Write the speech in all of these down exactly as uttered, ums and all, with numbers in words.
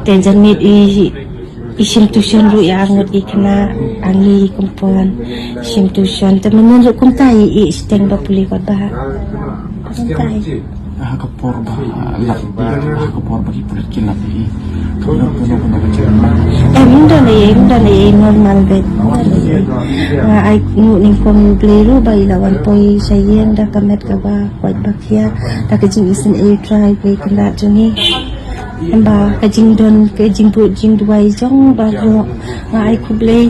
Jan jan miet i, i shim tuition ruh ïa arngut ki khynnah, a ngi kum pon i shim tuition. Te mynnin ruh kumta i, i shiteng ba pule kot ba. Kumta i. Ha ka por ba lap, ha ka por ba ki pulit ki lap i, ka por ba, ba, ba, ba, em, ym don ei, ym don ei, normal beit. Ym don ei. Nga ai nguh nyngkong ïa U Blei ruh ba i la wan poi sha ïing da ka met kaba koit ba khia, da ka jingisynei U Trai Blei kynrad jong ngi. Em, ba ka jingdon, ka jingbuh jingduwai jong baroh. Nga ai khublei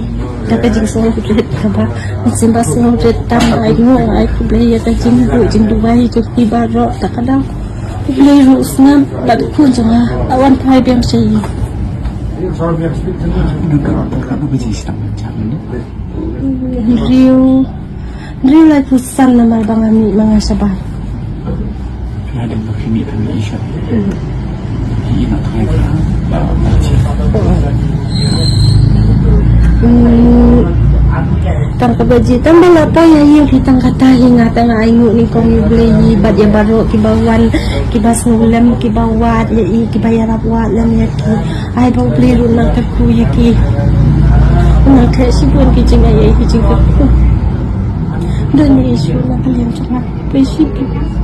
da ka jingsngewrit kaba mynsiem ba sngewrit tam, nga ai nguh, nga ai khublei ïa ka jingbuh jingduwai jong phi baroh. Da ka dang khublei ruh sngap bad khun jong nga, la wan phai biang sha ïing. Hynriew, hynriew laiphew san namar ba nga mih ma nga shabar. Hmm. Tang kaba jia tang ba la poi ïa ïing hi tang kata hi, nga tang ai nguh nyngkong ïa U Blei hi bad ïa baroh kiba wan, kiba sngewlem, kiba wad ïa i, kiba ïarap wad lem ïa ki. Ai ba U Blei ruh un nang kyrkhu ïa ki. Un nang khleh shibun ki jingaiei ki jingkyrkhu. Don ïa i shuh na ka liang jong nga. Khublei shibun.